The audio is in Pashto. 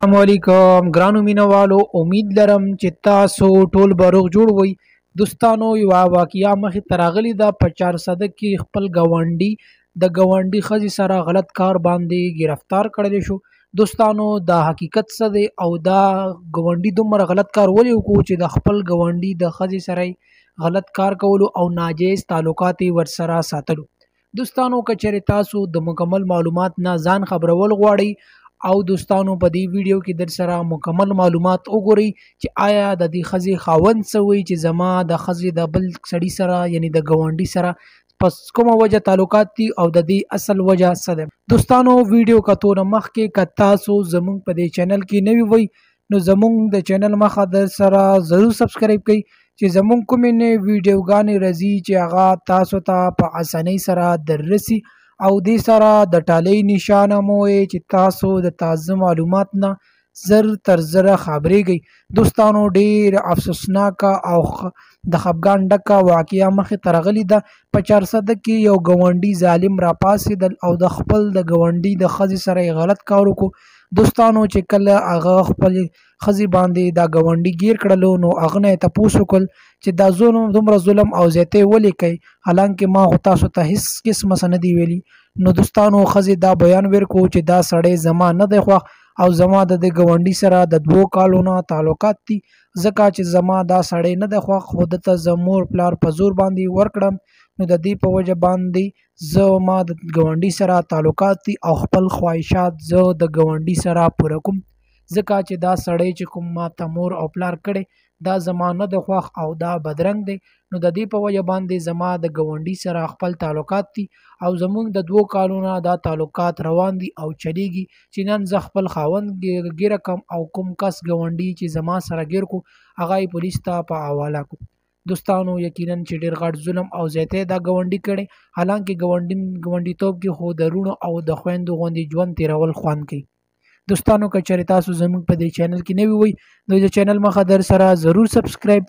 السلام علیکم ګرانو مینوالو، امید لرم چې تاسو ټول به روغ جوړ وئ. دوستانو، یوه واقعه مخې ته راغلې ده. په چارسده کې خپل ګاونډي د ګاونډي ښځې سره غلط کار باندې ګرفتار کړل شو. دوستانو، دا حقیقت څه دی او دا ګاونډي دومره غلط کار ولې وکړو چې د خپل ګاونډي د ښځې سره غلط کار کولو او ناجایز تعلقات یې ورسره ساتلو؟ دوستانو، که چېرې تاسو د مکمل معلومات نه ځان خبرول غواړئ او دوستانو په دې ویډیو کې در سره مکمل معلومات وګورئ چې آیا د دې ښځې خاوند څه وایي چې زما د ښځې د بل سړي سره، یعنی د ګاونډي سره پس کومه وجه تعلقات دي او د دې اصل وجه څه ده. دوستانو، ویډیو کتو نه مخکې که تاسو زمونږ په دې چینل کې نوي وئ نو زمونږ د چینل مخه در سره ضرور سبسکرایب کړئ چې زمونږ کومې نوې ویډیوګانې راځي چې هغه تاسو ته په اسانۍ سره دررسي، او دې سره د ټالۍ نشانه مو چې تاسو د تازه معلومات نه زر تر زره خبرېږئ. دوستانو، ډېر افسوسناکه او د خفګان ډکه واقعه مخې ته راغلې ده. په چارسده کې یو ګاونډي ظالم راپاڅېدل او د خپل د ګاونډي د ښځې سره یې غلط کار وکړو. دوستانو، چې کله هغه خپلې ښځې باندې دا ګاونډي ګیر کړلو نو هغه نه یې تپوس وکړ چې دا ظلم دومره ظلم او زیاتی ولې کوي، حالانکه ما خو تاسو ته هیڅ قسمه څه نه دي ویلي. نو دوستانو، ښځې دا بیان ورکړو چې دا سړی زما نه دی خوښ او زما د دې ګاونډي سره د 2 کالو نه تعلقات دي، ځکه چې زما دا سړی نه دی خوښ، خو ده ته زه مور پلار په زور باندې ورکړم، نو د دې په وجه باندې زه ما د ګاونډي سره تعلقات دي او خپل خواهشات زه د ګاونډي سره پوره کوم، ځکه چې دا سړی چې کوم ما ته مور او پلار کړی دا زما نه دی خوښ او دا بدرنګ دی، نو د دې په وجه باندې زما د ګاونډي سره خپل تعلقات دي او زمونږ د 2 کالو نه دا تعلقات روان دي او چلیږي چې نن زه خپل خاوند ګیره کم او کوم کس ګاونډي چې زما سره ګیر کو هغه یې پولیس ته په حواله کو. دوستانو، یقینا چې ډېر غټ ظلم او زیاتی دا ګاونډي کړی، حالانکه ګاونډیتوب کې خو د وروڼو او د خویندو غوندې ژوند تېرول خوند کوي. دوستانو، که چېرې تاسو زموږ په دې چینل کې نوي وئ نو د چینل مخه در سره ضرور سبسکرایب